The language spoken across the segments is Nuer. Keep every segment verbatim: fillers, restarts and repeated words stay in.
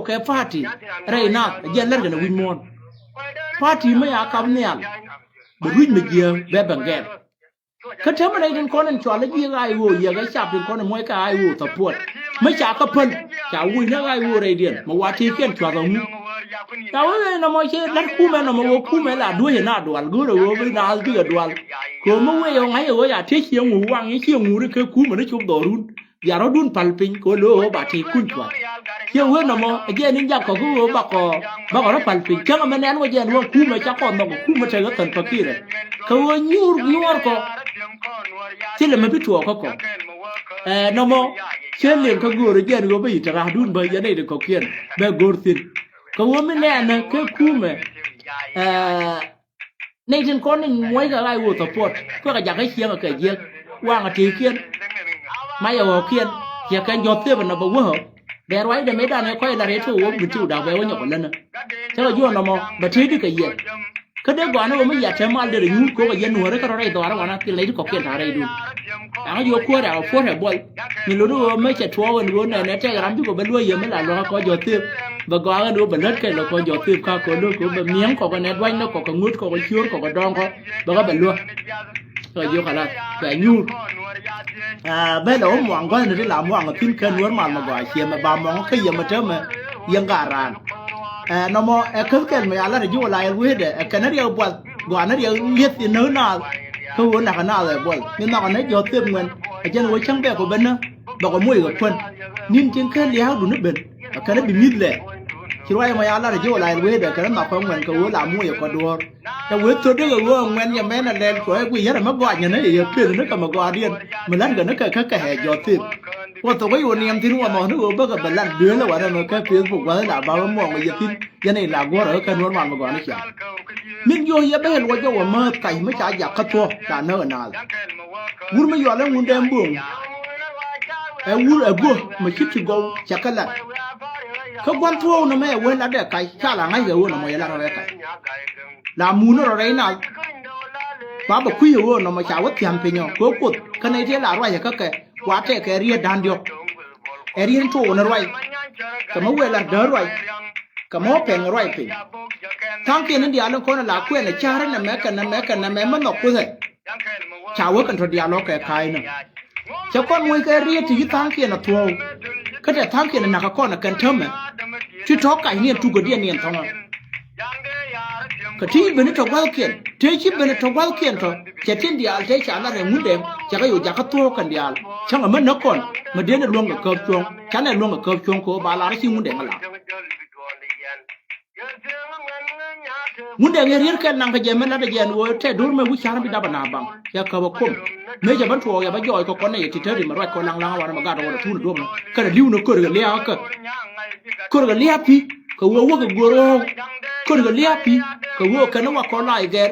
kɛ party rɛy naath, a jiɛn lɛr kɛn a wi̱c muɔ̱ɔ̱n. Party mi ya kap nhial bɛ ruic mi jiääk bɛ bɛn gɛl. Kä täämɛ nɛy tin kɔn in cɔal i̱ ji̱ ɣaac ɣöö yɛ kɛ cap tin kɔn in muɔc kɛ ɣaac ɣöö thapuɔt mi ca kä päl, ca wuc ni ɣaac ɣöö rɛydiɛn mi wa tëëkiɛn cuath aŋu. Ca wee wee nɔmɔ ci la̱t kumɛ nɔmɔ ɣöö kumɛ la duec in a dual, go̱o̱rɛ ɣöö bi naath bikɛ dual. Kɛ ɣöö mi wee ɣöö ŋa̱c ɣöö ca tëë ciɛ ŋu waŋ i̱ ciɛ ŋu ri kɛ kumɛ ni cop dhɔrun. Bia rɔ̱dun pal piny kɛ ɣöö lo̱o̱ ba tëë kuny cuath. Ciɛ wee nɔmɔ ɛ jɛn in jak kɔ kä ɣöö bakɔ, bakɔ rɔ̱ pal piny. Cäŋ ɛmɛ nɛn wä jɛn wä kumɛ ca kɔn nhɔk kumɛ tekɛ thän pakirɛ. Kɛ ɣöö nyuur nyuɔr kɔ thilɛ mi bi tuɔɔk kä kɔ. Ɛ nɔmɔ cɛ liŋ kä göörä jɛn ɣöö bä yi̱t te ra̱a̱dun bä yɛn nɛy ti kɔ̱kiɛn bɛ go̱r thi̱n. Kɛ ɣöö mi nɛɛnä kɛ kumɛ ɛ nɛy tin kɔn in muɔckɛ ɣaac ɣöö thapuɔt kuɛkɛ jakä ciɛŋ kɛ jiäk. Waŋ a tëëkiɛn, mac a ɣɔ̱kiɛn, ciɛ kɛn jɔ̱th thep ɛn a bɛ wähä. Bɛ ruacdɛ mëëdan ɛ kɔc la rɛy ti ɣöö bi ti wä da̱k bɛ wä nyɔk ɛ länä. Cä kɛ jiɔn nɔmɔ bɛ tëëdi kɛ yɛ. Kä dee gɔaa ni ɣöö mi yat te mal derɛ nyuur ko̱k a yɛn nuɔ̱ɔ̱ri kä rɔ rɛy dhɔaarä wanä thil nɛy ti kɔ̱kiɛn ta̱a̱ rɛydun. Aŋä jiɔ kuäärɛ a puɔ̱t ɛ buɔl. Ni lot ɣöö mëë cɛ tuɔɔk ɛn ɣöö nɛnɛ tɛk ram bikɔ bɛ luɔ̱c yɛ mi la lua̱k kɔc jɔ̱th thep. Bɛ gɔaa ɛn ɣöö bɛ lät kɛl kɛ kɔc jɔ̱th thep ka kɔn lo̱k kɛ ɣöö bɛ mi̱eŋ kɔk ɛn ɛ dua̱cnä kɔk kɛ ŋuot kɔk kɛ ciöör kɔk kɛ dɔ̱ŋ kɔk bɛ kɛ bɛ luäk. Kɛ jiök kɛ lath kɛ nyuur. Aa, bɛ lɛ wä muaŋ gua̱thni ti la muaŋ thi̱n kɛ nuɔ̱ɔ̱r mal mɛ gɔaa ciɛ mɛ ba mɔŋ kä yɛ mɛ täämɛ yɛn gaat raan. Ɛ nɔmɔ ɛ käth kɛl mɛ ya lat ɛ ji̱ wä la yɛl wecdɛ ɛ kɛn ɛ riɛk buath gɔaa ni riɛk lieth in näk naath. Kä ɣöö nakä naath ɛ buɔth mi nhɔkɛ ni jɔ̱th thep ŋuɛn ɛ jɛn ɣöö cäŋ bɛɛk kɔ ben nä bɛ kɔ moc kɛ kuän. Ni̱n tin kä lia̱a̱kdun ni ben ɛ kɛn ɛ bi mi̱th lɛɛk. Ci ruac ɛmɔ ya lat ɛ ji̱ wä la yɛl wecdɛ kɛn ɛ nhɔk kɛ ŋuɛn kɛ ɣöö la moc ɛ kɔ duɔ̱ɔ̱r. Tɛ wee thöt dee kɛ ɣöö ŋuɛn yɛ mɛn ɛ lɛl cuɔ ɛ guiy yɛn ɛmɛ gɔaa nyɛn ɛ yɛ peth ni kɛ mɛ gɔaa diɛn mi la̱t kɛ ni kɛ kä kɛ ɛ jɔ̱th thep. Wä thok i̱ wä niɛm thi̱n wä nhɔk ni ɣöö bäkɛ bɛ lat dueelä wanɛ mɛ kä Facebook gua̱th la ba wä muɔŋ yɛ thi̱n. Yɛn i̱ la guɔ̱rä kä nuɔ̱ɔ̱r mal mi gɔaa ni ciaŋ. Min jiɔ yɛ bä yɛ luɔc jɔwä määth kac mi ca jak kä thuɔ̱k ca näk ɛ naath. Wur mi yual ɛ ŋun dee mbuɔ̱ŋ. Ɛ wur ɛ guɔ mi ci ti gɔw cɛ kä lat. Kä gua̱n thuɔ̱ɔ̱k nɔmɔ ɛ wen lat dee kac ca la ŋa̱c kɛ wen nɔmɔ yɛ lat rɔ rɛy kac. La mun rɔ rɛy naath. Ba bɛ kui̱ ɛ wen nɔmɔ ca wä thia̱m piny ɔ kɛ kuoth kä nɛy tëë la ruac ɛ kä kɛ wa tɛk kɛ riet da̱ŋ diɔ̱k. Ɛ riet tuɔɔk ni ruac. Kɛ mi wëë lat däär ruac. Kɛ mi wä pɛŋ ruac piny. Tha̱a̱ŋkiɛn in diaal in kɔn in la kuɛn ɛ ca̱r in ɛmɛ kɛn ɛmɛ kɛn ɛmɛ mi nhɔk kuthɛ. Ca wä kɛn tɔ diaal ɔ kɛ ka̱a̱cnä. Cɛ kɔn moc kɛ riet ti ci tha̱a̱ŋkiɛn ɛ thuɔ̱ɔ̱k. Kä tɛ tha̱a̱ŋkiɛn in nakä kɔn ɛ kɛn täämɛ. Ci tɔ̱ kac niɛn tukädiɛn niɛn thɔ̱ŋä. Kɛ ti ben tɔ gua̱thkiɛn tëë ci ben tɔ gua̱thkiɛn tɔ cɛ tin diaal tëë ca lar ɛ Ŋundɛŋ cɛ kɛ yo̱o̱ jakä thuɔ̱ɔ̱k kɛn diaal. Cäŋ ɛmɛ näk kɔn mɛ den ɛ luäŋ kɛ käp cuɔ̱ŋ canɛ luäŋ kɛ käp cuɔ̱ŋ kɛ ɣöö ba lar ci Ŋundɛŋ ɛ lar. Ŋundɛŋ ɛ riet kɛn naŋ kɛ jɛ mɛ lat ɛ jɛ ɛn ɣöö tɛ do̱r mɛ wi̱c ca̱r bi dap ɛ na baŋ cɛ käp ɛ kuɔm. Mëë cɛ ben tuɔɔk yɛ bä jɔɔc kɛ kɔn nɛ yɛ ti te ri mɛ ruac kɔn laŋ laŋ ɛ wanɛ mɛ gat ɛ wä lɛ tuun ɛ duɔ̱p nɛ kɛn ɛ li̱w nɛ kör kɛ lia̱a̱ kä. Kör kɛ lia̱a̱ pi̱ kɛ ɣöö wä kɛ guör ɣɔ̱ɔ̱k. Kör kɛ lia̱a̱ pi̱ kɛ ɣöö kɛn ɛ wa kɔn la yɛ gɛr.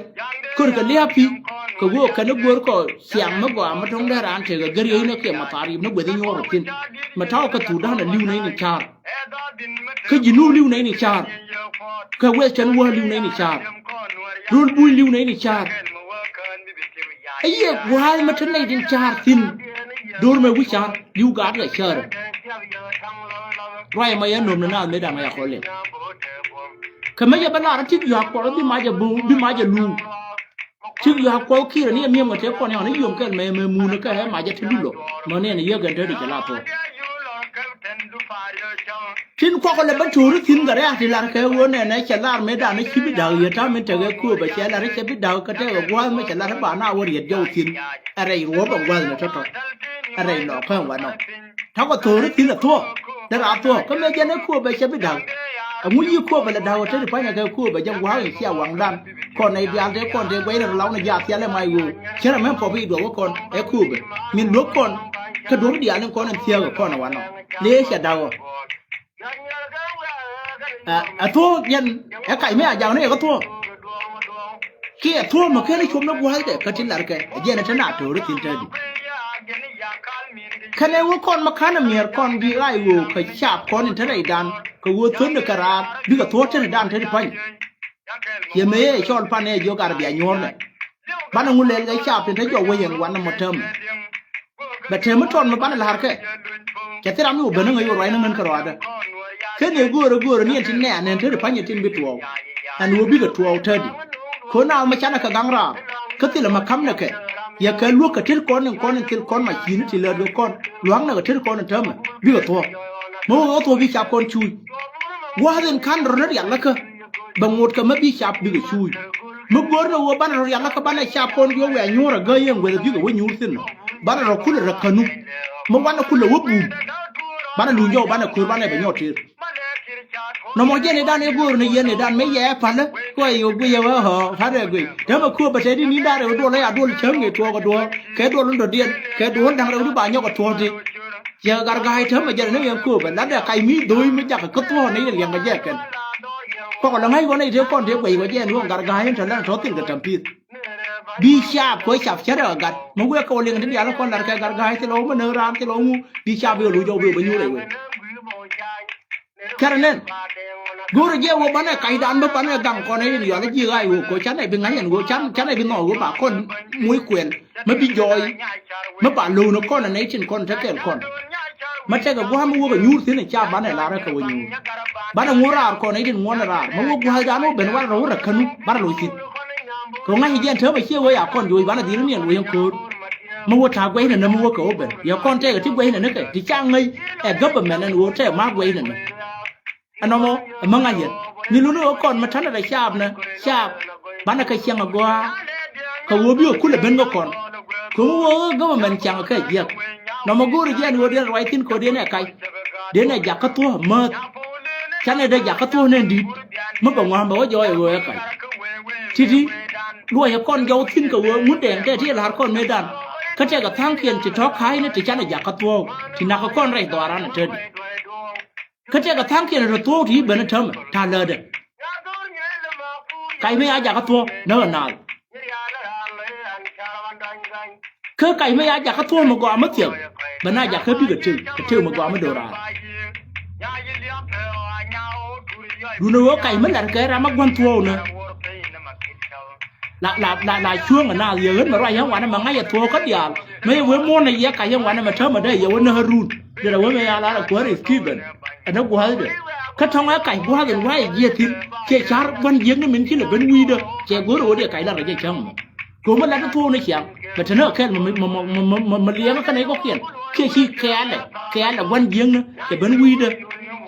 Kör kɛ lia̱a̱ pi̱ kɛ ɣöö kɛn ɛ guör kɔ ciaŋ mi gɔaa mi dɔ̱ŋ dee raan tekɛ gär yɛ inɛ kiɛ mɛ thaar yip ni gueth inyuɔɔr ɛ thi̱n. Mɛ ta̱wä kɛ thuk da̱a̱n ɛ li̱w nɛ in ca̱a̱r. Kä ji̱ nuur li̱w nɛy ni ca̱a̱r. Kä weth cɛn wäär li̱w nɛy ni ca̱a̱r. Röl buny li̱w nɛy ni ca̱a̱r. Ɛ yɛ gua̱a̱th mi te nɛy tin ca̱a̱r thi̱n. Do̱r mɛ wi̱c ca̱a̱r li̱w gaat kɛ cäärä. Ruac ɛmɔ yɛ nöm ni naath mëë da̱ŋ ɛ yakɔ lɛl. Kɛ mɛ yɛ bä lar ɛ ti bi̱ a kuɔl bi mac ɛ bo̱o̱ŋ bi mac ɛ luuŋ. Cik ya kuɔth kiɛrɛ ni ɛ mi̱em kɛ tëë kɔn yɔ̱ŋ ni yom kɛl mɛ mɛ mun kɛ ɛ mac ɛ ti lulɔ. Mɛ ni ɛn yek ɛn te di cɛ la thuɔ̱k. Tin kuɔk lɛ bä to̱ri thi̱n kɛ rɛ̈ɛ̈k ti lar kɛ ɣöö nɛnɛ cɛ lar mëë dan ci bi da̱k yɛ ta̱a̱ min tekɛ kööbɛ cɛ lar cɛ bi da̱k kɛ tekɛ gua̱a̱th mi cɛ lar ba na wä riɛt jɔw thi̱n. Ɛ rɛy ruɔ̱p ɛn gua̱a̱th ni tɔ̱tɔ̱. Ɛ rɛy lɔɔk kä ɛn wanɔ. Ta̱kɔ tho̱o̱ri thi̱n ɛ thuɔ̱k. Te raa thuɔ̱k kä mëë jɛn ɛ kööbɛ cɛ bi da̱k. Ɛŋu yi kööbɛ lɛ da̱k ɔ te di pa̱nyɛ kɛ kööbɛ jɛ gua̱a̱k in cia waŋdan. Kɔn nɛy diaal te kɔn te guɛy rɛl law ni jaa thial ɛ mac ɣöö cärɛ mɛn pɔp i̱ duɔth wä kɔn ɛ kööbɛ min luäk kɔn. Kä duɔ̱p diaal in kɔn in thiääk ɛ kɔn ɛ wanɔ. Lëë cɛ da̱k ɔ. Ɛ thuɔ̱k jɛn ɛ kac mi a jak ni ɛ kä thuɔ̱k. Kiɛ thuɔ̱k mɛ ken i̱ com ni gua̱a̱thdɛ kä ti la̱rkɛ ɛ jɛn ɛ te na to̱o̱ri thi̱n te di. Kɛnɛ wä kɔn mɛ ka̱n ɛ mi̱eer kɔn bi ɣa̱c ɣöö kɛ caap kɔn in te rɛydan kɛ ɣöö thöndɛ kɛ raar bikɛ thuɔ̱k te rɛydan te di pa̱ny. Yɛ mëë yɛ cɔl pan ɛ jiök ar bia nyuɔ̱ɔ̱rnɛ. Banɛ ŋu lɛl kɛ caap tin te jɔk wec ɛn wanɛ mɔ täämɛ. Bɛ täämɛ tɔn mɛ banɛ la̱rkɛ. Cɛ thil ram mi wä ben ɛ ŋäc wä ruacni ŋän kärɔaadä. Kä ni go̱o̱rä go̱o̱rä ni ɛn tin nɛɛn ɛn te ri pa̱nyɛ tin bi tuɔɔk. Ɛn ɣöö bikɛ tuɔɔk tätdi. Kɛ ɣöö naath mi canɛ kɛ gaŋ raar kä thilɛ mi ka̱m nɛ kɛ. Yɛ kɛ luäk kɛ tet kɔn in kɔn in thil kɔn ma ci̱i̱ni ti lät kɛ kɔn lua̱ŋ nɛ kɛ tet kɔn in täämɛ bikɛ thuɔ̱k. Mi wä kɛ thuɔ̱k bi cap kɔn cuuc. Gua̱a̱th in ka̱n rɔ ni rialikä. Bɛ ŋot kɛ mi bi cap bikɛ cuuc. Mi go̱o̱r ni ɣöö banɛ rɔ rialikä banɛ cap kɔn diɔ̱k wiaa nyuur a gäi yɛn guäth a bikɛ wä nyuur thi̱n. Banɛ rɔ kulɛ rɛ känu. Mi wanɛ kulɛ wä bum. Banɛ luny jɔw banɛ ko̱r banɛ bɛ nyɔk tëër. Nɔmɔ jɛn idan i̱ go̱o̱r ni yɛn idan mi yɛ palä. Kuɛ i̱ guiyɛ wä ɣɔ̱ pa̱t ɛ guiy. Täämɛ kööbä tɛt i̱ ni̱n da̱rɛ wä duɔl ɛ ya duɔl cäŋ i̱ tuɔɔk ɛ duɔ̱ɔ̱r. Kɛ duɔl in dɔ̱diɛn. Kɛ duɔl da̱ŋ rɛw di ba nyɔk ɛ tuɔɔk ti. Cɛ gat ga̱a̱c täämɛ jɛn ni yɛn kööbä. La̱tdɛ kac mi dho̱o̱c mi jakä kä thuɔ̱ɔ̱k ni yɛn liɛŋkɛ jɛ kɛn. Kuakɔ lɛ ŋa̱c kɔn i̱ tëë kɔn tëë guɛc wä jɛ ɛn ɣöö gat ga̱a̱c in te lɛn tɔ̱ thil kɛ ta̱m pi̱th. Bi caap kɛ cap cärɛ gat mi wek kɛ wä liŋ ti diaal kɔn lar kɛ gat ga̱a̱c thil ɣɔw mi näk raan thil ɣɔw ŋu bi caap bi ɣä luc jɔw bi ɣä bä nyuur ɛ wek. Kɛrɛ nɛn go̱o̱rɛ jɛ wä banɛ kacdan bä banɛ gaŋ kɔn ɛ in yɔal ji̱ ɣaac wä kɔ canɛ bi ŋa̱c ɛn wä canɛ bi nhɔk wä ba kɔn muc kuɛl. Mi bi jɔɔy mi ba lo̱wnä kɔn ɛ nɛy tin kɔn te kɛl kɔn. Mi tekɛ gua̱a̱th mi wä kɛ nyuur thi̱n ɛ ca banɛ lar ɛ kɛ wä nyuur. Banɛ ŋuɔ̱t raar kɔn ɛ tin ŋuɔ̱t ɛ raar mi wä gua̱a̱thdan wä ben warɛ rɔ wä rɛ känu banɛ loc thi̱n. Kɛ ŋa̱c jiɛn täämɛ ciɛ wä ya kɔn joc banɛ dhil miɛn wä yɛn ko̱o̱r. Mi wä ta̱a̱ guɛcnɛ nä mi wä kɛ wä ben yɛ kɔn tɛkɛ ti guɛcnɛ ni kɛ ti ca ŋäc ɛ gäbä mɛn ɛn wä tɛk ma̱a̱k guɛcnɛ ni. Ɛnɔmɔ ɛmɛ ŋa̱c yɛn ni luni ɣä kɔn mi ta̱nɛ rɛ caap nɛ caap. Banɛ kɛ ciɛŋ agɔaa kɛ ɣöö bi ɣä kulɛ ben kä kɔn. Kɛ ɣöö ɣä government caŋ kɛ jiäk. Nɔmɔ go̱o̱ri jiɛn ɣöö diɛn ruac thi̱n kɛ ɣöö diɛn ɛ kac. Diɛn ɛ jakä thuɔ̱k mäth. Canɛ dee jakä thuɔ̱k nɛn di̱t mi bɛ ŋua̱a̱m bɛ wä jɔɔc ɛ ɣöö ɛ kac. Ti̱ti̱ luɔcɛ kɔn jɔw thi̱n kɛ ɣöö ŋun dɛɛŋ tɛ ti la̱r kɔn mëëdan. Kä tɛkɛ tha̱a̱ŋkiɛn ti tɔ̱ ka̱a̱cni ti canɛ jakä thuɔ̱k ti nakä kɔn rɛc dhɔaaran ɛ tätdi. Kä tëëkɛ tha̱a̱ŋkiɛn rɔ thuɔ̱ɔ̱k ti ci ben ɛ täämɛ ta̱a̱ läätdɛ. Kac mi ya jakä thuɔ̱ɔ̱k näk ɛ naath. Kä kac mi ya jakä thuɔ̱ɔ̱k mi gɔaa mi thiɛk bɛ na jakä bikɛ tëk kɛ tëk mi gɔaa mi do̱raar. Duundɛ ɣöö kac mi la̱t kɛ ram mi gua̱n thuɔ̱ɔ̱k nä. La la la la cuäŋ ɛ naath yɛ ɣän mɛ ruac yɛn wanɛ mɛ ŋa̱c ɛ thuɔ̱ɔ̱k kä diaal mɛ yɛ wee muɔ̱ɔ̱n ɛ yɛ kac yɛn wanɛ mɛ täämɛ dee yɛ wä näk ɛ run. Derɛ wee mɛ ya lar ɛ kuäär ɛ Stephen ɛn ɛ gua̱a̱thdɛ. Kä tɔ̱ŋ ɛ kac gua̱a̱th ɛn wa̱a̱ yɛ jiɛth thi̱n cɛ ca̱r gua̱n jiäkni min ci lɛ ben wi̱i̱dä cɛ go̱o̱r ɛ wä dee kac lar ɛ jɛ cäŋ mɔ. Kɛ ɣöö mi lat ɛ thuɔ̱ɔ̱k ni ciaŋ bɛ te näk ɛ kɛl mɛ mɛ mɛ mɛ liɛŋä kɛn ɛ kɔkiɛn kiɛ ci kɛɛlɛ kɛɛlɛ gua̱n jiäkni cɛ ben wi̱i̱dä.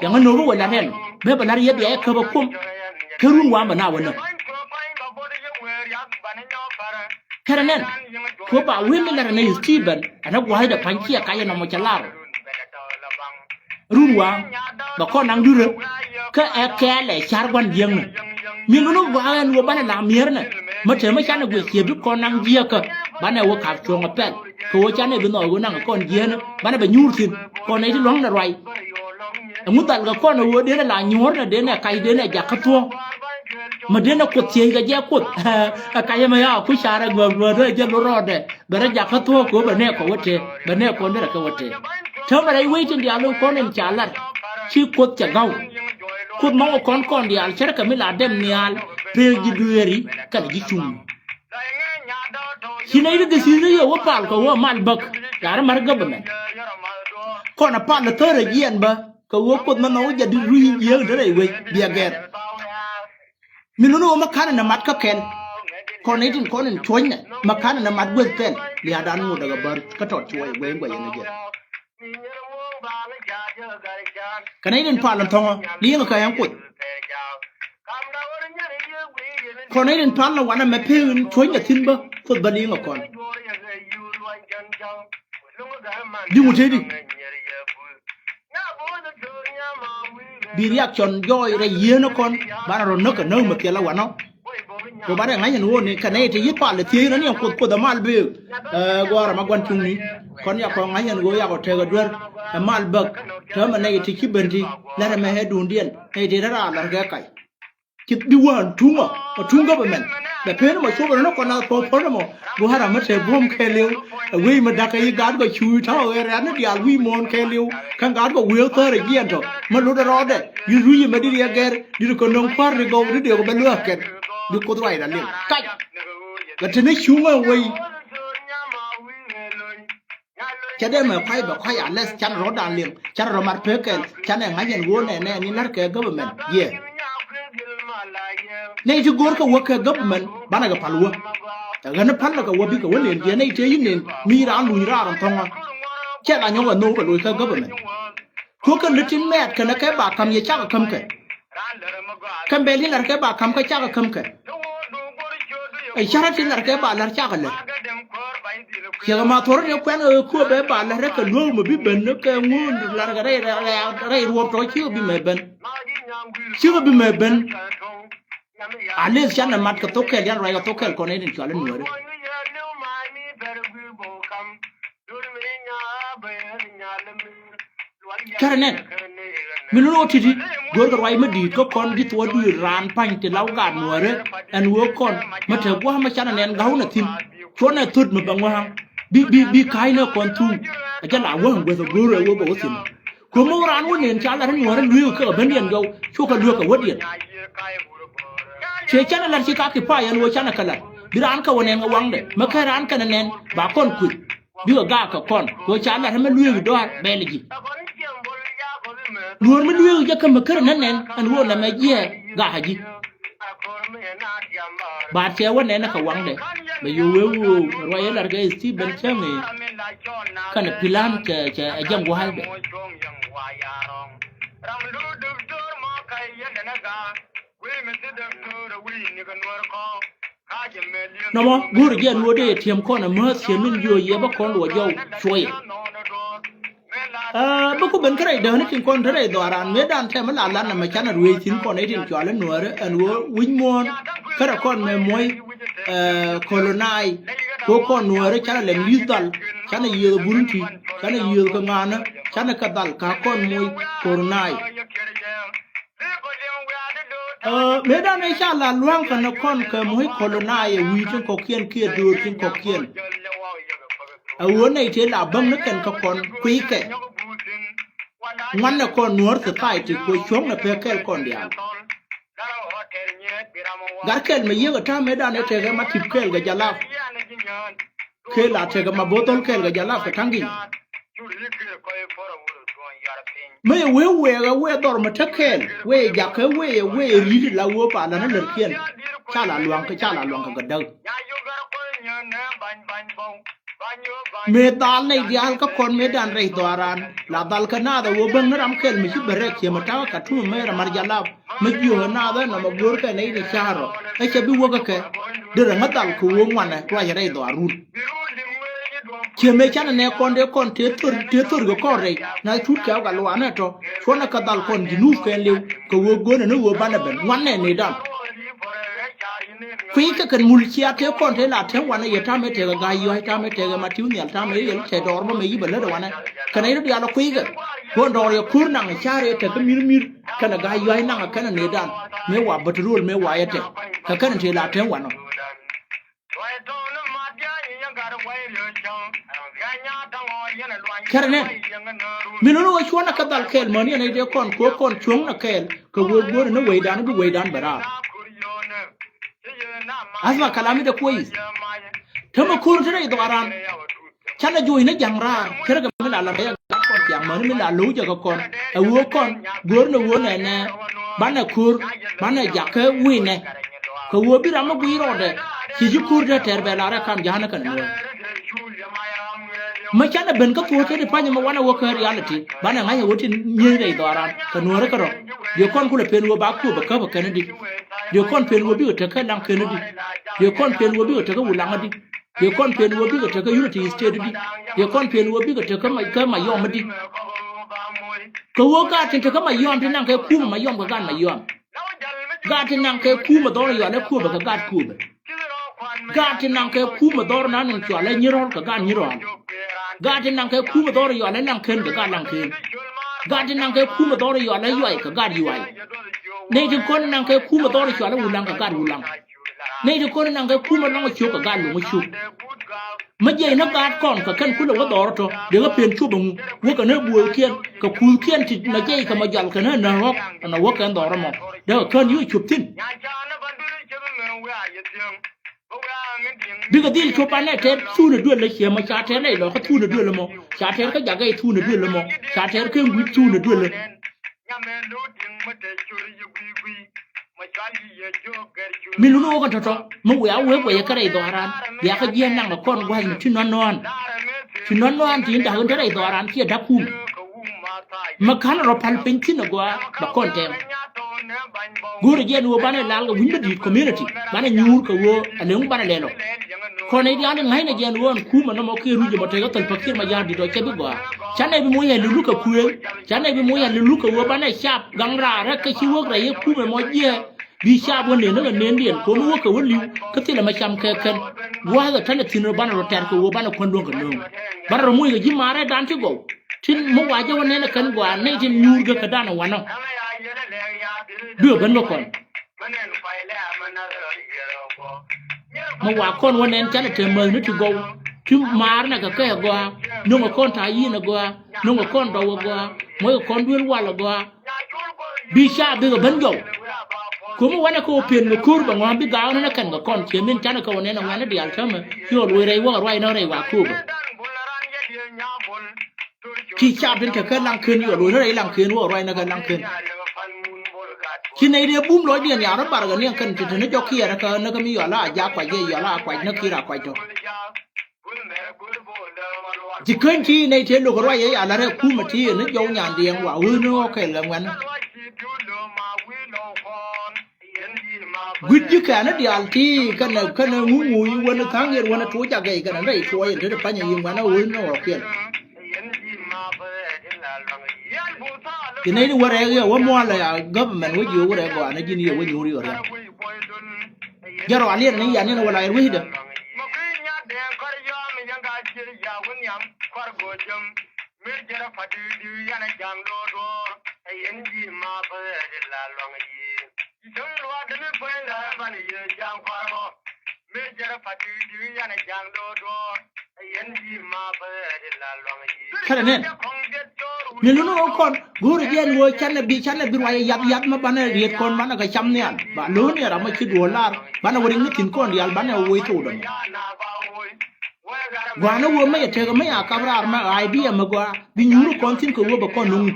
Cɛ ŋä no̱o̱k ɛ wä lat ɛn bɛ bɛ lat yɛ bia yɛ käp ɛ kuɔm. Kä run wa̱a̱ bɛ na wä näk. Kɛnɛ nɛn kuɔ ba wi̱i̱ mi lɛr ɛn ɛ Stephen ɛn ɛ gua̱a̱cdɛ pa̱ny ciɛ kac ɛn ɔmɔ cɛ lar. Run wa̱a̱ bɛ kɔn naŋ durä. Kä ɛ kɛɛl ɛ ca̱r gua̱n jiäknɛ mi luni gɔaa ɛn ɣöö banɛ la mi̱eernɛ. Mä te mä canɛ guic ciɛ bi kɔn naŋ jiäkä banɛ wä ka̱p cuɔ̱ŋ ɛ pɛl kɛ ɣöö canɛ bi nhɔk ɣöö naŋ kɔn jiäknɛ banɛ bɛ nyuur thi̱n kɔn nɛy ti lua̱ŋnɛ ruac. Ɛŋu dhal kɛ kɔn ɛ ɣöö denɛ la nyuɔ̱ɔ̱rnɛ denɛ kac denɛ jakä thuɔ̱ɔ̱k. Mä denɛ kuoth thiec kɛ jɛ kuoth ɛ kac ɛmɛ ya ku carɛ guäk luäk rɛ jɛ lo rɔɔdɛ. Bɛ rɛ jakä thuɔ̱ɔ̱k kɛ ɣöö bɛ nɛɛk kɔ wä tëë bɛ nɛɛk kɔn derɛ kɛ wä tëë. Täämɛ rɛy wec tin diaal kɔn in ca lat ci kuoth cɛ ga̱w. Kuoth ma wä kɔn kɔn diaal cärkɛ mi la dɛm nhial pek ji̱ dueeri kɛnɛ ji̱ cuŋ. Ci nɛy ti gɛ thi̱n ni yɛ wä pal kɛ wä mal bäk yaar mar government. Kɔn a pal thärɛ jiɛn bä kɛ wä kuoth mɛ nhɔk wä jɛ di rui̱ yiëëk derɛ iwec biɛ gɛr. Mi nuni wä mɛ ka̱n ɛn ɛ mat kä kɛn. Kɔn nɛy tin kɔn in cuɔ̱cnɛ mɛ ka̱n ɛn ɛ mat gueth kɛn lia̱a̱dan ŋot däk ɛ bär kä tɔt cuɔ̱c ɛ guey in guey ɛn ɛ jɛ. Kɛ nɛy tin pal in thɔ̱ŋä li̱eŋɛ kɛ ɛn kuoth. Kɔn nɛy tin pal in wanɛ mɛ pek in cuɔ̱cnɛ thi̱n bä kuoth bä li̱eŋɛ kɔn. Di̱ŋ wä tëëdi. Bi reaction jɔɔc rɛy yieen kɔn banɛ rɔ näk kɛ näk mɛ thiɛl ɛ wanɔ. Kɛ banɛ ŋa̱c ɛn ɣöö ni kɛ nɛy ti yi pal ɛ thiec rɔ ni ɛn kuoth kuoth ɛ mal bëëk. Ɛ gɔ̱a̱r ɛmɛ gua̱n cuŋni kɔn yakɔ ŋa̱c ɛn ɣöö yakɔ tɛk ɛ duer ɛ mal bäk. Täämɛ nɛy ti ci ben ti lɛr ɛmɛ ɛ duundiɛn nɛy ti rɛ̈t raar la̱r kɛ kac. Ci bi wään tuŋä ɔ tuŋ government bɛ pen mɔ cop rɔ ni kɔn a pɔl pɔl mɔ. Gua̱a̱r ɛmɛ te buɔ̱m kɛɛliw ɛ wec mi da̱k kɛ yi gaat kɔ cuuc ta̱wä ɣɛɛr rɛ̈t ni diaal wi̱i̱ muɔ̱ɔ̱n kɛɛliw. Kä gaat kɔ wëë thäär ɛ jiɛn tɔ mi lot rɔɔdɛ. Yuth wi̱i̱ mɛ di̱t yɛ gɛr di̱t kɔ nöŋ kua̱r ri gɔw di̱t dee kɔ bɛ luäk kɛn. Bi kuoth ruacda liŋ kac. Kɛ te ni cuŋä wec. Cɛ dee mɛ kuay bɛ kuay a lɛth, canɛ rɔ̱dan liŋ, canɛ rɔ mat pek kɛl, canɛ ŋa̱c ɛn ɣöö nɛnɛ ni la̱rkɛ government. Yɛ nɛy ti go̱o̱rkɛ wäkɛ government banɛ kɛ pal wä. Ɛ ɣän pal lɛ kɛ wä bikɛ wä nen, yɛ nɛy tëë yi nen mi raan luny raar ɛn thɔ̱ŋä. Cɛ la nyɔk ɛ nhök bɛ loc kä government. Kukɛ li̱t tin mɛɛt kɛnɛ kɛ ba ka̱m yɛ cakɛ käm kɛ. Kɛn bɛl tin la̱r kɛ ba ka̱m kɛ cakɛ käm kɛ. Ɛ ca̱rä tin la̱r kɛ ba la̱r cakɛ lät. Ciɛkɛ ma thuɔ̱rä ti kuɛn ɛ kuɔp ɛ ba la̱r kɛ luäk mɛ bi ben kɛ ŋun la̱r kɛ rɛy rɛy ruɔp tɔ̱ cikɛ bi mɛ ben. Cikɛ bi mɛ ben. A lith canɛ mat kɛ thok kɛl yan ruac kɛ thok kɛl kɔn in cual in nuɔri. Kärɛ nɛn mi lun wä ti̱ti̱ go̱rkɛ ruac mi di̱i̱t kä kɔn ji̱ thuɔ̱k dui̱r raan pa̱ny ti law gaat nuɔ̱ɔ̱rä. Ɛn wee kɔn mi te gua̱a̱ mi canɛ nɛn ga̱w nɛ thi̱n cuɔ̱nɛ thöt mi bɛ ŋua̱a̱ŋ bi bi bi ka̱a̱cnɛ kɔn thuŋ. Ɛ jɛ la wäŋ guäth ɛ go̱o̱r ɛ wee bɛ wä thi̱n. Kuo̱m mi wä raan wä nɛn ca lat in nuɔ̱ɔ̱rä lueek kä kɛ bändiɛn gɔw cukɛ lueek kɛ wädiɛn. Ciɛ canɛ lat ci kaki pay ɛn wee canɛ kɛ lat bi raan kɛ wä nɛn kɛ waŋdɛ mi kɛ raan kɛnɛ nɛn ba kɔn kui̱. Bikɛ gaak kɛ kɔn kɛ ɣöö ca lat ɛmɛ lueek dɔaar bɛl ji̱. Nuɔ̱ɔ̱r mi lueek jɛ kä mi kärɛ nä nɛn ɛn ɣöö nɛmɛ jiɛɛk gaak ji̱. Baat cɛ wä nɛn ɛ kɛ waŋdɛ bɛ yo̱o̱ wee ɣöö ruac ɛ lat kɛ Stephen Cäŋ ëë kɛnɛ pi̱la̱n cɛ cɛ ɛ jɛŋ gua̱a̱th bɛ. Nɔmɔ go̱o̱rä jɛ ɛn ɣöö dee yɛ ti̱em kɔn ɛ määth ciɛ min jiö yɛ bä kɔn luɔ jɔw cuɔyɛ. Aa, bä ku ben kärɛc dääni tin kɔn te rɛy dhɔaaran mëëdan tɛmɛ la lan nɛmɛ canɛ ruëëc thi̱n kɔn i̱ tin cɔal i̱ nuäärä ɛn ɣöö wi̱c muɔ̱ɔ̱n kärɛ kɔn mɛ muɔ̱c. Aa, kolonai kɛ ɣöö kɔn nuäärä canɛ lɛm li̱th dhal canɛ yiëëth ɛ burunti canɛ yiëëth kɛ ŋa̱a̱nä canɛ kɛ dhal ka kɔn muɔ̱c kolonai. Aa, mëëdan ëë ca la lua̱ŋ kɛnɛ kɔn kɛ muɔ̱c kolonai ɛ wi̱i̱ tin kɔ̱kiɛn kiɛ döör tin kɔ̱kiɛn. Ɛ ɣöö nɛy tëë la bäŋ ni kɛn kä kɔn kui̱kɛ. Ŋuanɛ kɔn nuäär society kɛ cuɔ̱ŋnɛ pek kɛɛl kɔn diaal. Gat kɛl mɛ yiëk ɛ ta̱a̱ mëëdan ëë tekɛ ma tip kɛɛl kɛ jalap. Kɛɛl a tekɛ ma bo̱o̱th dhɔl kɛɛl kɛ jalap kɛ ta̱ŋ gi̱ny. Mëë yɛ wee wɛɛk ɛ wee dhɔr mɛ te kɛɛl wee yɛ jakä wee yɛ wee yɛ ri̱t la wee pa la̱t ni lärkiɛn. Ca la lua̱ŋ kɛ ca la lua̱ŋ kɛ kɛ däk. Mëë dhal nɛy diaal kä kɔn mëëdan rɛy dhɔaaran la dhal kɛ naath ɛ ɣöö bäŋ ni ram kɛl mi ci bɛ rɛk ciɛ mɛ ta̱kä Katum mëë rɛ mar jalap mi jiökɛ naath ɛ nɔmɔ go̱o̱rkɛ nɛy ni ca̱a̱r rɔ ɛ cɛ bi wäkä kɛ. Derɛ ŋä dhal kɛ ɣöö ŋuanɛ ruacɛ rɛy dhɔaarun. Ciɛ mëë canɛ nɛ kɔn dee kɔn tëë thör tëë thör kɛ kɔn rɛy na tut kɛ ɣä gal wanɛ tɔ cuɔnɛ kɛ dhal kɔn ji̱ nuup kɛn liw kɛ ɣöö go̱o̱nɛ ni ɣöö banɛ ben ŋuanɛ nëëdan. Kui̱ kɛ kɛn mul cia tëë kɔn tëë la tëë wanɛ yɛ ta̱mɛ tëëkɛ ga̱a̱c yua̱c ta̱mɛ tëëkɛ ma ti̱w nhial ta̱mɛ yɛ yɛl tëë dɔɔr bä mɛ yi̱ bɛ lät wanɛ. Kɛn ɛ yɛ diaal ɛ kui̱ kɛ kuɔn dɔɔr yɛ ko̱r naŋ ca̱r yɛ tëëkɛ mi̱r mi̱r kɛn ɛ ga̱a̱c yua̱c naŋ ɛ kɛn ɛ nëëdan mëë wa bätärol mëë wa yɛ tɛk kɛ kɛn tëë la tëë wanɔ. Kɛrɛ nɛn mi nuni wä cuɔ̱n ɛ kä dhal kɛɛl mäni ɛn ɛ dee kɔn kuɔ kɔn cuɔ̱ŋ nɛ kɛɛl kɛ wee guɔ̱n ni wecdan bi wecdan bɛ raar. Asma kalami de kuɔyis. Tämɛ ko̱r te rɛy dhɔaran. Canɛ juɔ̱cni ja̱ŋ raar ce̱tkɛ mi la la rɛy gat kɔn ciaŋ mäni mi la lo̱w jɛ kɛ kɔn ɛ ɣöö kɔn go̱o̱r ni ɣöö nɛnɛ banɛ ko̱r banɛ jakä wi̱i̱nɛ. Kɛ ɣöö bi ram mi guiy rɔɔdɛ ci ji̱ ko̱r te tɛr bɛ la rɛ kam ja̱a̱n kɛn nuɔ̱ɔ̱r. Mi canɛ ben kä thuɔ̱ɔ̱c te di pa̱ny mi wanɛ wä kä reality banɛ ŋa̱c ɛ ɣöö ti nyieny rɛy dhɔaran kɛ nuɔ̱ɔ̱r kärɔ̱. Diɛ kɔn kulɛ pen ɣöö ba kuɔp ɛ käp ɛ kɛn di. Diɛ kɔn pen ɣöö bikɛ tek kä laŋ ken di. Diɛ kɔn pen ɣöö bikɛ tek kä Wulaŋ di. Yɛ kɔn pen wä bikɛ tekä Unity State di. Yɛ kɔn pen wä bikɛ tekä ma, kä Mayɔm di. Kɛ wä gaat tin tekä Mayɔm ti naŋ kɛ kumɛ Mayɔm kɛ gaat Mayɔm. Gaat tin naŋ kɛ kumɛ dhɔr yualɛ kumɛ kɛ gaat kumɛ. Gaat tin naŋ kɛ kumɛ dhɔr na niŋ cualɛ nyirɔl kɛ gaat nyirɔl. Gaat tin naŋ kɛ kumɛ dhɔr yualɛ Laŋken kɛ gaat Laŋken. Gaat tin naŋ kɛ kumɛ dhɔr yualɛ Yuay kɛ gaat Yuay. Nɛy tin kɔn naŋ kɛ kumɛ dhɔr cualɛ Wulaŋ kɛ gaat Wulaŋ. Nɛy ti kɔn naŋ kɛ kumɛ lɔŋ cuk kɛ gat luŋ cuk. Mi jiɛc ni gaat kɔn kɛ kɛn kulɛ wä dhɔr tɔ dee kɛ pen cop ɛŋu wä kɛ ni buɔɔkiɛn kɛ kuthkiɛn ti nɔ jiɛc kɛ mɔ jɔal kɛ ni nä ɣɔk ɛn ɛ wä kɛn dhɔr ɛmɔ dee kɛ kän yio̱k cop thi̱n. Bikɛ dhil cop banɛ tɛr thunɛ duël lä ciɛ mɔ ca tɛr nɛy lɔ kä thunɛ duël lä mɔ ca tɛr kä jakä thunɛ duël lä mɔ ca tɛr kä ŋui̱t thunɛ duël lä. Mi luni wä kɛ tɔ̱tɔ̱ mi wiaa wee guɛyɛ kä rɛy dhɔaran bia kä jiɛn naŋ kɛ kɔn gua̱thni ti nɔn nɔan. Ti nɔn nɔan ti in da̱k in te rɛy dhɔaran ciɛ da̱k kum. Mɛ ka̱n rɔ pal piny thi̱n agɔaa bɛ kɔn tɛm. Go̱o̱rɛ jɛ ni ɣöö banɛ lal kɛ wi̱ny mi di̱i̱t community banɛ nyuur kɛ ɣöö ɛ leŋ banɛ lɛl ɔ. Kɔn i̱ diaal i̱ ŋa̱cnɛ jɛ ni ɣöö ɛn kumɛ nɔmɔ kiɛ ruc ɛmɔ tekɛ Thälpä Kiir Mayardit ɔ cɛ bi gɔaa. Canɛ bi moc ɛ liluk kɛ kuëëŋ canɛ bi moc ɛ liluk kɛ ɣöö banɛ cap gaŋ raar rɛk kä ci wäk rɛy i̱ kumɛ mɔ jiɛ. Bi cap wä nen ni kɛ nendiɛn kɛ ɣöö mi wäk kɛ wä li̱w kä thilɛ mɛ cam kɛ kɛn. Gua̱a̱th ɛ tɛn ɛ thi̱n rɔ banɛ rɔ tɛr kɛ ɣöö banɛ kuän luäŋ kɛ nööŋ. Banɛ rɔ moc kɛ ji̱ maarɛ dan ti gɔw. Tin mi wa jɛ wä nɛn ɛ kɛn gɔaa nɛy tin nyuur gɛ kä danɛ wanɔ. Duëë ben bä kɔn. Mi wa kɔn wä nɛn canɛ te mäthni ti gɔw. Ti maar nɛ kɛ kɛ ɛ gɔaa. No̱ŋɛ kɔn ta̱a̱ yi̱n ɛ gɔaa. No̱ŋɛ kɔn dɔw ɛ gɔaa. Muɔckɛ kɔn duel wal ɛ gɔaa. Bi ca bikɛ ben jɔw. Ko̱mi wanɛ kɛ wä pen mi ko̱r bɛ ŋɔ̱a̱ŋ bi gaak nɛn ɛ kɛn kɛ kɔn ciɛ min canɛ kɛ wä nɛn ɛ ŋuɛ̈ni diaal täämɛ. Ci ɣɔl wec rɛy wäkɛ ruac nä rɛy wa kööbä. Ci cap tin te kä laŋ ken yɔl wä rɛy laŋ ken wä ruac nä kä laŋ ken. Ci nɛy dee bum lɔcdiɛn ya̱r bar kɛ niɛŋ kɛn ti te ni jɔk kiɛɛr kä nä kä mi yɔl a jak kuac yɛ yɔl a kuac nä ki̱r a kuac tɔ. Ci ken ti nɛy te lok ruac yɛ ya̱r la rɛ kumɛ ti ni jɔw nyandiɛŋ wa wee ni ɣɔk kɛl kɛ ŋuɛn. Gui̱t ji̱ kɛ̈ni diaal ti kɛnɛ kɛnɛ ŋuŋu yi wänä tha̱a̱ŋ yɛn wänä tuɔ̱c a gɛy kɛnɛ rɛy tuɔɔc yɛn te ti pa̱nyɛ yi ŋuɛ̈nä ɣöö ni ɣɔ̱kiɛn. Ci nɛy ni wä rɛɛk yɛ wä muɔ̱ɔ̱l ɛ government wä jiök wä rɛɛk gɔaa ni ji̱n yɛ wä nyuur yɛ ria̱ŋ. Jɛ rɔ aliɛn ni yan ni wä la yɛr wecdä. Mi jɛrɛ pa di̱i̱t di̱i̱t yan a ja̱ŋ do̱r do̱r. Ɛ yɛn ji̱ ma bä ɛ di la luaŋ yi̱. Cäŋ luaak di mi puɔ̱ny la ɛ ban yɛ ja̱ŋ kɔrɔ. Mi jɛrɛ pa di̱i̱t di̱i̱t yan a ja̱ŋ do̱r do̱r. Ɛ yɛn ji̱ ma bä ɛ di la luaŋ yi̱. Kɛrɛ nɛn. Ni luni wä kɔn go̱o̱rɛ jɛ ɛn wä canɛ bi canɛ bi ruac ɛ yath yath ma banɛ riet kɔn banɛ kɛ cam nhial ba lo̱o̱n yɛ ram ma ci duɔ̱ɔ̱r lar banɛ wä riŋ ni thi̱n kɔn diaal banɛ wä woc thok dɔ̱ŋ. Gua̱a̱n ni wä mɛyɛ tekɛ mɛyɛ a kap raar mɛ idea mɛ gɔaa bi nyuuri kɔn thi̱n kɛ wä bɛ kɔn nuŋ.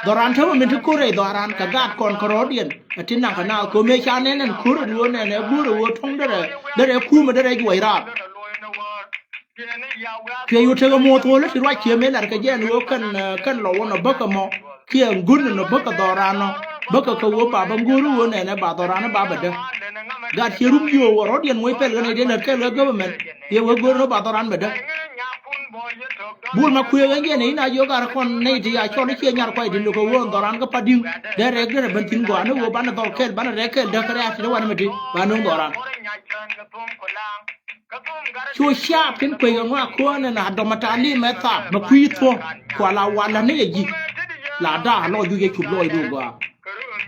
Dhɔran tämɛ min ti ko̱r rɛy dhɔran kɛ gaat kɔn kärɔɔdiɛn ɛ ti naŋ kɛ naath kɛ mëë ca nɛn ɛn ko̱r ɛ duɔ̱ɔ̱r nɛn ɛ go̱o̱r ɛ ɣöö tuɔ̱ŋ derɛ derɛ kumɛ derɛ juɔc raar. Cuɛ yu tekɛ muɔth ɣöö lä ti ruac cië mëë la̱r kɛ jɛ ɛn ɣöö kɛn kɛn lɔ wä nɔ bäkɛ mɔ kiɛ gun nɔ bäkɛ dhɔran nɔ bäkɛ kɛ ɣöö ba bä go̱o̱r ɣöö nɛnɛ ba dhɔran ba bɛ däk. Gat ciɛ rum jiöö wä rɔ̱diɛn muɔc pɛl ɣän ɛ dee lät kɛl ɣä government yɛ wä go̱o̱r nɔ ba dhɔran bɛ däk. Bul ma kuëë ɣän jɛ nɛ in a jiök gat kɔn nɛy ti a cɔl i̱ ciɛ nyar kuay ti lo̱k ɛ ɣöö ɛn dhɔran kä pa di̱ŋ dee rɛɛk derɛ ben thi̱n gɔaa ni ɣöö banɛ dhɔl kɛl banɛ rɛɛk kɛl däk kɛ rɛ̈ɛ̈ a ti dee wanɛ mɛ ti ba no̱o̱ŋ dhɔran. Cu caap tin kuec kɛ ŋɔak kuäär ni na dɔm a talim ɛ thap mɛ kui̱ thuɔ̱k kua la wal la ni yɛ ji̱. La da̱a̱ lɔc juc yɛ cup lɔcdu gɔaa.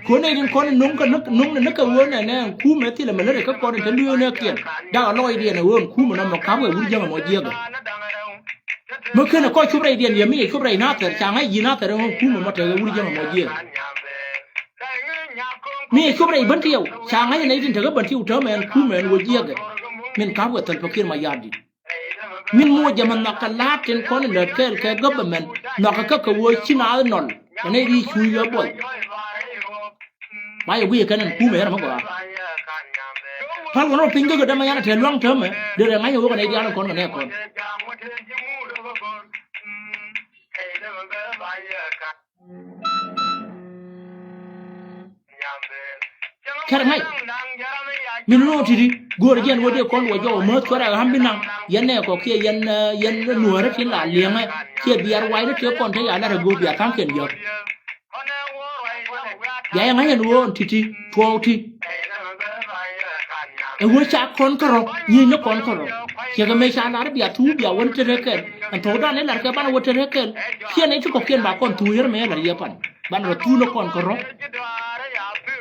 Kuäär ni tin kɔn in nuŋ kɛ nuŋ ni ni kɛ ɣöö nɛnɛ ɛn kumɛ thilɛ mɛ lät ɛ kä kɔn in te lueek ni kiɛn. Da̱a̱ lɔcdiɛn ɛ ɣöö ɛn kumɛ nɔmɔ ka̱p wɛ wur jiäŋ ɛmɔ jiäkɛ. Mi kenɛ kɔc cop rɛydiɛn yɛ mi yɛ cop rɛy nathɛr ca ŋa̱c ji̱ nathɛr ɛn ɣöö ɛn kumɛ mɔ tekɛ wur jiäŋ ɛmɔ jiäkɛ. Mi yɛ cop rɛy bän tiɛw ca ŋa̱c nɛy tin tekä bän tiɛw täämɛ ɛn kumɛ ɛn wä jiɛkɛ. Min ka̱p wɛ Thälpä Kiir Mayardit. Min muɔ jɛ mɛ nhɔakɛ la̱a̱t tin kɔn in lät kɛɛl kɛ government nhɔakɛ kä kɛ wä ci naath nɔl. Kɛ nɛy ri cuuc wä buɔth. Ba yɛ guic kɛn ɛn kumɛ ɛn mɛ gɔaa. Pal kɔn rɔ piny kä kɛ dämɛ yan a te luaŋ täämɛ derɛ ŋa̱c ɛ wä kɛ nɛy diaal in kɔn kɛ nɛɛkɔn. Kɛr ŋa̱c. Min nɔ ti̱ti̱ go̱o̱r jɛn wä dee kɔn wä jɔw mäth cuarɛ ɣa̱m bi naŋ yɛn nɛ kɔ kiɛ yɛn yɛn nuäärä tin la liɛŋɛ kiɛ biar wa̱i̱ni tëë kɔn te ya lat ɛ go̱o̱r bia tha̱a̱ŋkiɛn yɔ̱k. Bia yɛ ŋa̱c ɛn ɣöö ɛn ti̱ti̱ tuɔɔk ti. Ɛ ɣöö ca kɔn kärɔ nyieny ni kɔn kärɔ. Ciɛkɛ mëë ca lar bia thuu bia wä ni te rɛk kɛl ɛn thokdan ni lar kɛ banɛ wä te rɛk kɛl. Ciɛ nɛy ti kɔ̱kiɛn ba kɔn thuu yär mëë lar yɛ pan banɛ rɔ thuu ni kɔn kärɔ.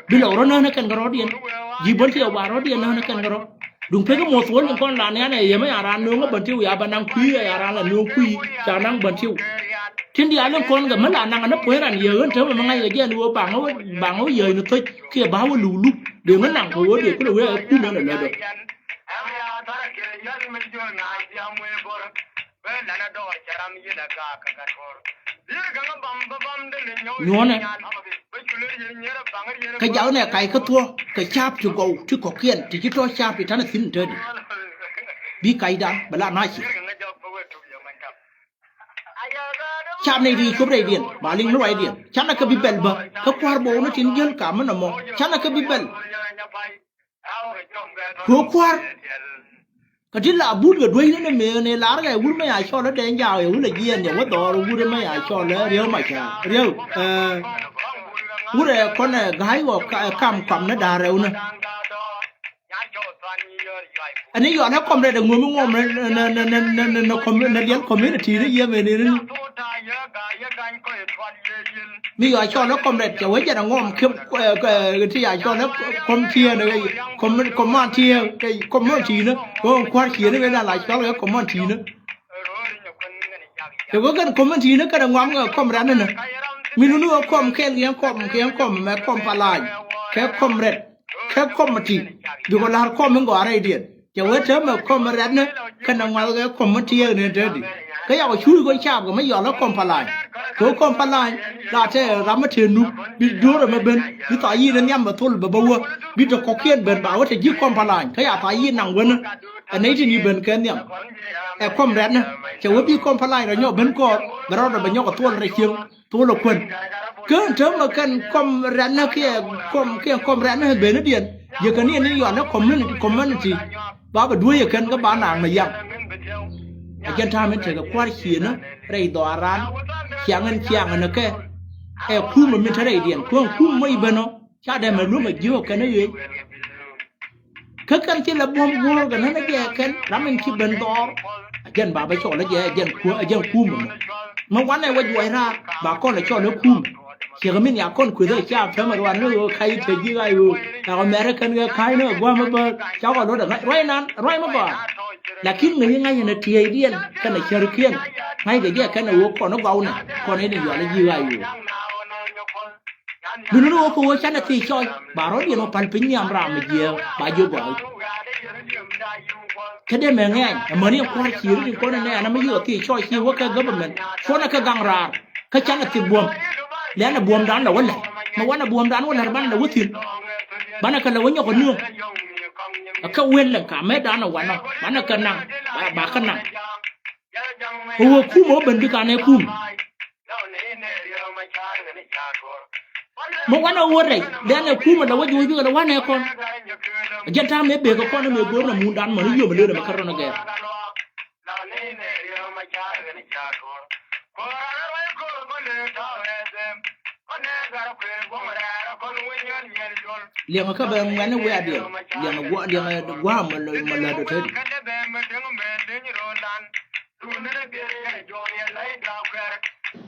Bi lɔk rɔ näk ni kɛn kärɔ̱diɛn ji̱ bän ti ɛ wa rɔ̱diɛn näk ni kɛn kärɔ. Duŋ pek imuɔth wä ni kɔn la nian ɛ yɛmɛ ya raan nööŋä bän ti wiaa ba naŋ kui̱ ɛ ya raan la nööŋ kui̱ ca naŋ bän ti wiaa. Tin diaal in kɔn kɛ mi la naŋ ni puɔ̱ny ran yɛ ɣän täämɛ mi ŋa̱c kɛ jɛ ni ɣöö baŋ ɣä, baŋ ɣä yääc ni thoc kiɛ ba̱a̱ wä luk luk dee ŋä naŋ kɛ ɣöö dee kulɛ wee ɛ kum ɛn ɛ lätdɔ. Nyuɔnɛ kɛ jaw nɛ kac kä thuɔ̱k kɛ ca̱a̱p ti gɔw ti kɔ̱kiɛn ti ci tɔ̱ ca̱a̱p ti ta̱nɛ thi̱n täädi. Bi kacdan bɛ la naci. Ca̱a̱p nɛy ti ci cop rɛydiɛn ba liŋ ni ruacdiɛn canɛ kɛ bi bɛl bä kä kua̱r bɔw ni tin jiäl ka mi nɔmɔ canɛ kɛ bi bɛl. Kɛ ɣöö kua̱r kɛ ti la but kɛ duäcni ni mëë ni lar kɛ wur mɛ ya cɔl ɛ dee jaak yɛ wur ɛ jiɛɛn yɛ wä dhɔr wur mɛ ya cɔl ɛ riäk ma ca riäk, ɛ, wur ɛ kɔn ɛ ga̱a̱c ɣɔk kam kam ni da̱a̱r rɛwni. Ɛn i̱ yɔal ɛ kɔm rɛt ɛ ŋuɔ̱m i̱ ŋuɔ̱m nɛ nɛ nɛ nɛ nɛ nɛ nɛ kɔm nɛ liɛl community ni yiem ɛn in. Mi yɔal cɔl ɛ kɔm rɛt cɛ wee jɛn ɛ ŋuɔ̱m kiɛ ɛ ɛ ti ya cɔl ɛ kɔm tiɛɛn ɛ kɔm kɔm man tiɛɛn ɛ kɔm man ti̱i̱n ɛ kɔm kua̱r ciëën ɛ kɛ na la cɔl ɛ kɔm man ti̱i̱n ɛ. Kɛ wee kɛn kɔm man ti̱i̱n ɛ kɛn ɛ ŋuam kɛ kɔm rɛt ni nɛ. Mi nuni ɛ kɔm kɛɛl kiɛ kɔm kiɛ kɔm mɛ kɔm pa laany kɛ kɔm rɛt. Kɛ kɔm ti bikɔ la̱r kɔm in gɔaa rɛydiɛn cɛ wee täämɛ kɔm rɛtnä kɛnɛ ŋuath kɛ kɔm mi tiɛɛk ni täädi. Kä yakɔ cuuc kɔ caap kɛ mi yɔl ɛ kɔm pa la̱ny kɛ wee kɔm pa la̱ny la tɛ ram mi tëë nup bi duɔ̱ɔ̱r ɛmɛ ben bi thaa yiëëd ɛ nhiam bɛ thol bɛ bä wä bi te kɔ̱kiɛn ben ba wä te ji̱ kɔm pa la̱ny kä ya thaa yiëëd naŋ wänä. Ɛ nɛy tin i̱ ben kɛ nhiam ɛ kɔm rɛtnä cɛ wee bi kɔm pa la̱ny rɔ nyɔk ben kɔɔr bɛ rɔɔdɛ bɛ nyɔk ɛ thuɔl rɛy cieŋ. Thol ɛ kuän. Kä täämɛ kɛn kɔm rɛtnä kiɛ kɔm kiɛ kɔm rɛtnä ben ni diɛn. Yɛ kɛn yɛn ni yɔn ni community, community. Ba bɛ duee yɛ kɛn kä ba naaŋ ni yaŋ. A jɛn ta̱a̱ min tekɛ kua̱r ciënä rɛy dhɔaaran. Ciaŋ ɛn ciaŋ ɛn kɛ. Ɛ kumɛ min te rɛydiɛn kuäŋ kumɛ mɔ i̱ ben ɔ. Ca dee mɛ luäŋ ɛ jiök kɛn ɛ ɣöö. Kä kɛn thilɛ buɔ̱m guɔ̱ɔ̱r kɛ nänä jɛ kɛn ram in ci ben dhɔɔr. A jɛn ba bä cɔl ɛ jɛ ɛ jɛn kuäär ɛ jɛn kuum ɛmɔ. Mɛ wanɛ wä juɔc raar ba kɔn ɛ cɔl ɛ kuum. Ciek min ya kɔn kueth ɛ ca pɛmɛ ruan ni ɣöö kac i̱ te ji̱ ɣac ɣöö. Ɛ ɣä mɛrɛ kɛn kɛ ka̱c ni ɛ gua̱a̱m ɛ bäär ca kɔn luɔt ɛ ŋa̱c ruac nan ruac mɛ gɔaa. Lakin ŋäc i̱ ŋa̱c ɛn ɛ tiɛɛcdiɛn kɛn ɛ cärkiɛn ŋa̱ckɛ jɛ kɛn ɛ ɣöö kɔn ɛ gɔw nɛ kɔn in ɛ yual ɛ ji̱ ɣac ɣöö. Bi luni wä kɛ wä canɛ thii cɔc ba rɔ̱diɛn wä pal piny nhiam ram mi jiɛɛk ba jiök gɔaa. Kä dee mɛ ŋɛɛny amäni kua̱r ci ri tin kɔn nɛ ɛn amɛ yiëë thii cɔc ci wä kɛ government cuɔnɛ kɛ gaŋ raar. Kä canɛ thik buɔ̱m lɛnɛ buɔ̱mdan lɛ wä lɛr mɛ wanɛ buɔ̱mdan wä lɛr banɛ lɛ wä thi̱n. Banɛ kɛ lɛ wä nyɔk ɛ nuɔ̱ŋ. Ɛ kɛ wël lɛ ka mɛtdan ɛ wanɔ banɛ kɛ naŋ ba kɛ naŋ. Kɛ wä kum wä ben bi kanɛ kum. Mi wanɛ wä rɛy dɛn ɛ kumɛ lɛ wä ji̱ wä ji̱ kɛ lɛ wanɛ kɔn. Jɛn ta̱a̱ mëë bekɛ kɔn mëë go̱o̱r nɛ mundan mɔni yom lëë nɛ mɛ kärɔn ɛ gɛr. Liɛŋɛ kä bɛ ŋuɛni wiaa diɛl liɛŋɛ gua̱a̱ liɛŋɛ gua̱a̱ mɛ lät dɔ teti. Duundä ni biɛt yɛ jɔɔn yɛ lay da̱a̱ kuɛr.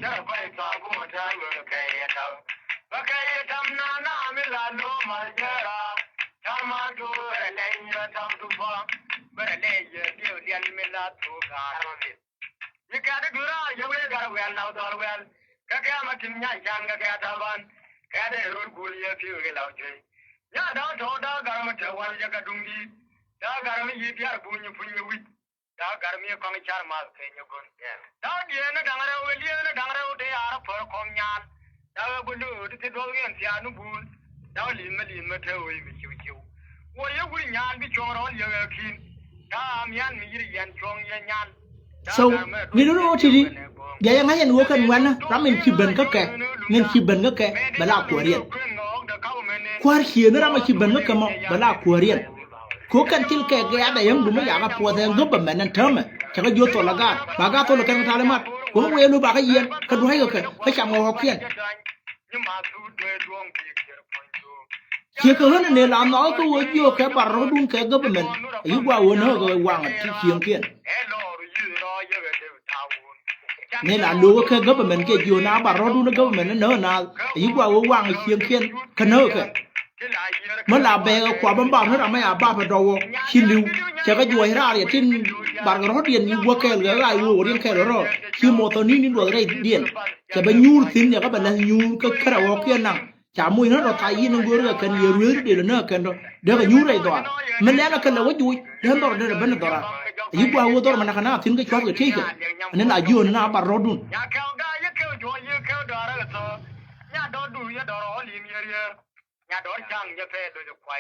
Cä rɔ kɔc thaak bumɔ ta̱a̱ yɔl kɛ yɛ ta̱a̱. Bä kɛ yɛ ta̱m na na mi la lo̱o̱ mal jɛ raar. Ta̱a̱ ma duundä lɛny yɛ ta̱m tu bä. Bä rɛ lɛ yɛ diɛw diɛn mi la thuk ga̱a̱r rɔ lith. Yi kɛt i̱ duundä yɛ wee gar wɛl la dhɔr wɛl. Kä kɛ ma tim nyac can kɛ kɛ ta̱a̱ ban. Kɛ dee rot guul yɛ pi̱w i̱ la juey. Nya da̱a̱ tɔ̱ da̱a̱ gar mi te wal yɛ kɛ duŋ di̱i̱t. Da̱a̱ gar mi yi̱ diaar buny i̱ puny i̱ wi̱c. Da̱a̱ gar mi kɔŋ car math keny i̱ go̱n. Da̱a̱ dieen ni da̱ŋ rɛw, lieen ni da̱ŋ rɛw, dee yaar pär kɔŋ nyaal. Da̱a̱ bi lo̱o̱d ti duɔth ɣɛn thiaan ni buun. Da̱a̱ li̱n mi li̱n mi te ɣöö mi ciw ciw. Wä yɛ wur nyaal bi cuɔ̱ŋ rɔ̱l yɛ ɣɛ ki̱n. Da̱a̱ mian mi yir yɛn cuɔ̱ŋ yɛ nyaal. So, mi ni ro̱o̱ ti̱ti̱, bia yɛ ŋa̱c ɛn ɣöö kɛn ŋuɛ̈nä ram in ci ben kä kɛ, min ci ben kä kɛ, bɛ la kuäär yɛn. Kuäär ciëëni ram in ci ben kä kɛ mɔ, bɛ la kuäär yɛn. Kɛ ɣöö kɛn thil kɛ gɛ̈ɛ̈t ɛ yäŋ dum mi yakä puɔth ɛ government ɛn täämɛ, cɛ kɛ jiö thol ɛ gaat, ba gaat thol ɛ kɛn kɛ talimat, kɛ ɣöö wëë lo̱ ba kɛ yiɛn, kɛ dua̱ckɛ kɛ, kä cam kɛ ɣɔ̱kiɛn. Ciek kɛ ɣän ëë la nhɔk kä ɣöö jiök kɛ bar rɔ̱dun kɛ government. Ayi gua ɣöö näk kɛ waŋ ti cieŋkiɛn. Ni la lo̱k kɛ government kɛ jiök na bar rɔ̱dun government ni näk naath. Ayi gua ɣöö waŋ cieŋkiɛn kä näk kɛ. Mi la bɛɛkɛ kua bä bam ni ram mi ya bapɛ dɔwɔ ci li̱w. Cɛ kɛ juɔc raar yɛ tin barkɛ rɔ̱diɛn ni guäk kɛɛl kɛ ɣaac wee wä riɛn kɛɛl rɔ̱ ci mɔthɔ ni̱n ni duɔth rɛydiɛn. Cɛ bɛ nyuur thi̱n yɛ kä bɛ läth nyuur kä kärɛ ɣɔ̱kiɛn naŋ. Ca moc ni rɔ thac yin in go̱o̱r kɛ kɛn yɛ rueer dee lɛ näk kɛn dɔ dee kɛ nyuur rɛy dhɔaar. Mi lɛn a kɛ lɛ wä juuc dee dhɔr dee lɛ ben dhɔra. Yi gua̱a̱k wä dhɔr mɛ nakɛ na thi̱n kä cua̱th kɛ tiecä. Ani la jiön na bar rɔ̱dun.